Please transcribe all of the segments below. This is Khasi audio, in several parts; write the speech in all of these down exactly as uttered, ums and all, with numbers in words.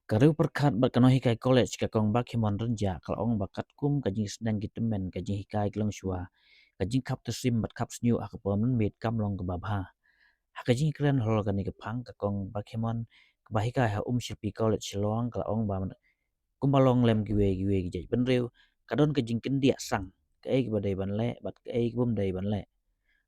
Ka riew pyrkhat bad ka nonghikai college ka Kong Bakhimon Rynjah ka la ong ba katkum ka jingsneng ki tymmen ka jinghikai ki longshuwa, ka jingkhap tyrsim bad khap shñiuh ha ka por mynmiet kam long kaba bha. Ha ka jingkren halor kane ka phang ka Kong Bakhimon kaba hikai ha Umshyrpi College Shillong ka la ong ba kumba long lem kiwei kiwei ki jaitbynriew ka don ka jingkyndiah sang kaei kaba dei ban leh bad kaei kabym dei ban leh.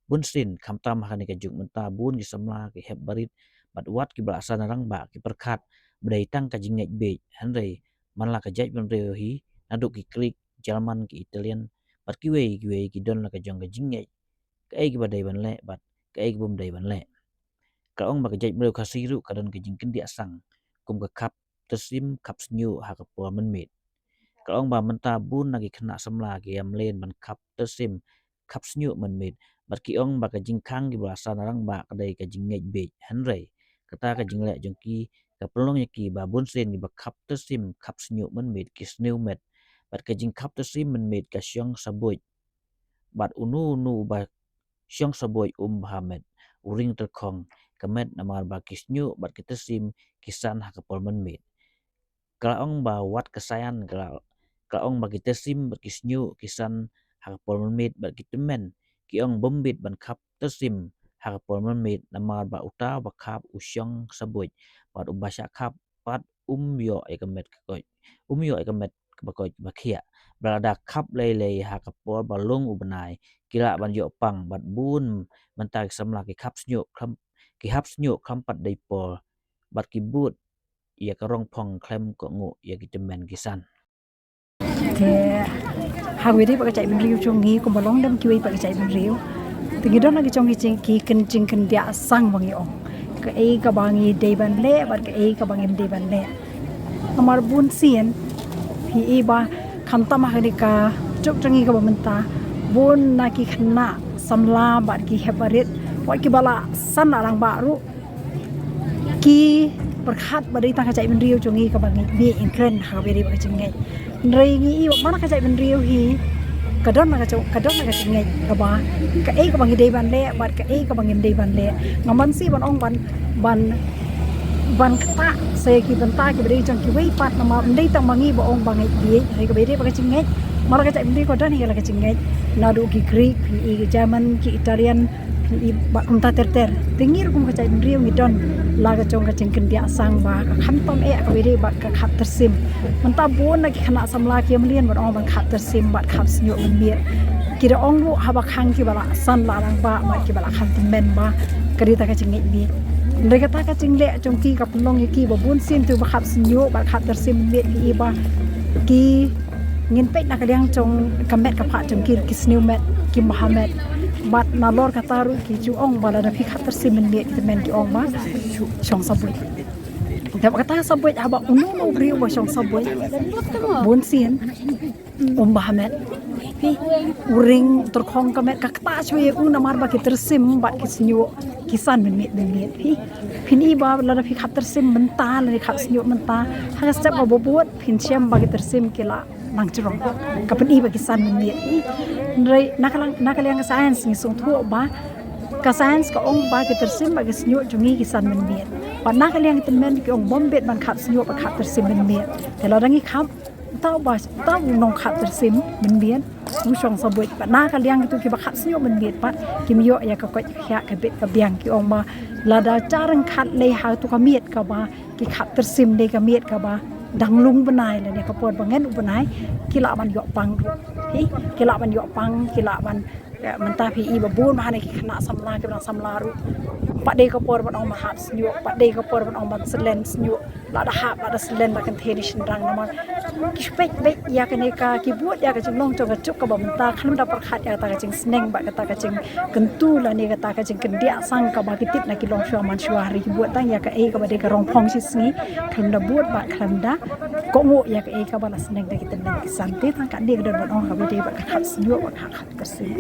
Bunsien khamtam ha kane ka juk mynta bun ki samla ki hep barit bad wat kiba la san rangbah ki pyrkhat ba dei tang ka jingngeit bieit, hynrei man la ka jaitbynriew hi naduh ki Greek, German, ki Italian bad kiwei kiwei ki don la ka jong ka jingngeit kaei kaba dei ban leh bad kaei kabym dei ban leh. Ka ong ba ka jaitbynriew Khasi ruh ka don ka jingkyndiah sang kum ka khap tyrsim khap shñiuh ha ka por mynmiet. Ka ong ba mynta bun na ki khynnah samla ki ïa mlien ban khap tyrsim khap shñiuh mynmiet bad ki ong ba ka jingkhang kiba la san rangbah ka dei ka jingngeit bieit, hynrei kata ka jingleh jong ki ka pynlong ïa ki ba bunsien kiba khap tyrsim khap shñiuh mynmiet ki sniew met bad ka jingkhap tyrsim mynmiet ka shong sabuit. Bad uno uno uba shong sabuit um bha met, u ring tyrkhong ka met namar ba ki shñiuh bad ki tyrsim ki san ha ka por mynmiet. Ka la ong ba wat ka sayan ka la, ka la ong ba ki tyrsim bad ki shñiuh ki san ha ka por mynmiet bad ki tymmen ki ong bym bit ban khap tyrsim ha ka por mynmiet namar ba uta uba khap u shong sabuit bad uba shah khap pat um ïoh ïa ka met ka koit, um ïoh ïa ka met kaba koit ba khiah. Ba lada khap lei lei ha ka por ba lung u bnai ki lah ban ïoh pang bad bun mynta ki samla ki khap shñiuh khlem, ki khap shñiuh khlem pat dei por bad ki bud ïa ka rong phong khlem kohnguh ïa ki tymmen ki san. Te ha kawei de pat ka jaitbynriew jong ngi kumba long lem kiwei pat ka jaitbynriew. Te ngi don ha ki jong ki jing ki kyn jingkyndiah sang ba ngi ong kaei kaba ngi dei ban leh bad kaei kaba ngim dei ban leh. Namar bunsien phi i ba khamtam ha kane ka juk jong ngi kaba mynta bun na ki khynnah samla bad ki hep barit wat kiba la san la rangbah ruh ki pyrkhat ba dei tang ka jaitbynriew jong ngi kaba ngi, ngi kren ha kaba dei ba ka jingngeit. Hynrei ngi i ba man la ka jaitbynriew hi ka don la ka jong, ka don la ka jingngeit kaba kaei kaba ngi dei ban leh bad kaei kaba ngim dei ban leh. Ngam ban sih ban ong ban, ban, ban ktah sa ïa ki bynta kiba dei jong kiwei pat namar ym dei tang ma ngi ba ong ba ngeit bieit, hynrei kaba dei ba ka jingngeit. Man la ka jaitbynriew ka don hi la ka jingngeit. Naduh ki Greek, ki German, ki Italian, phi i ba kumta ter ter. Te ngi ruh kum ka jaitbynriew ngi don la ka jong ka jingkyndiah sang ba ka khamtam eh kaba dei ba ka khap tyrsim. Mynta bun na ki khynnah samla ki ïa mlien ban ong ban khap tyrsim bad khap shñiuh mynmiet. Ki da ong ruh haba khang kiba la san la rangbah bad kiba la khang tymmen ba ka dei ta ka jingngeit bieit. Hynrei kata ka jingleh jong ki ka pynlong ïa ki ba bunsien tu ba khap shñiuh bad khap tyrsim mynmiet phi i ba ki ngin peit na ka liang jong ka met ka phad jong ki, ki sniew met, ki bha met. Bad nalor kata ruh ki ju ong ba lada phi khap tyrsim mynmiet ki tymmen ki ong ba shong sabuit. Te ba kata sabuit haba uno uno u briew ba shong sabuit bunsien um bha met. Phi, u ring tyrkhong ka met ka ktah shuh ïa u namar ba ki tyrsim bad ki shñiuh ki san mynmiet mynmiet. Phi, phin i ba lada phi khap tyrsim mynta lada khap shñiuh mynta ha ka step kaba bud phin shem ba ki tyrsim ki la nang jrong. Ka pyni ba ki san mynmiet. Hynrei na ka liang, na ka liang ka science ngi sngewthuh ba ka science ka ong ba ki tyrsim bad ki shñiuh jong ngi ki san mynmiet. Bad na ka liang ki tymmen ki ong bym bit ban khap shñiuh bad khap tyrsim mynmiet. Te lada ngi khap, uta uba, uta u nongkhap tyrsim mynmiet u shong sabuit. Bad na ka liang kitu kiba khap shñiuh mynmiet pat kim ïoh ïa ka koit ka khiah ka bit ka biang, ki ong ba lada jar ryngkhat lei ha tu ka miet kaba ki khap tyrsim dei ka miet kaba dang lung bnai lane ka por ba ngen u bnai, ki lah ban ïoh pang ruh. Hi, ki lah ban ïoh pang, ki lah ban, eh, mynta phi i ba bun ba ha ne ki khynnah samla kiba dang samla ruh. Pat dei ka por ban ong ban hap shñiuh, pat dei ka por ban ong ban slen shñiuh, lada hap lada slen ba kynthei ne shynrang namar ki shu peit beit ïa kane ka, ki bud ïa ka jinglong jong ka juk kaba mynta, khlem da pyrkhat ïa kata ka jingsneng bad kata ka jingkyntu lane kata ka jingkyndiah sang kaba ki tip na ki longshuwa manshuwa, hynrei ki bud tang ïa kaei kaba dei ka rong phong shisngi, khlem da bud bad khlem da kohnguh ïa kaei kaba la sneng da ki tymmen ki san. Te tang kane ka don ban ong kaba dei bad ka khap shñiuh bad ka khap tyrsim.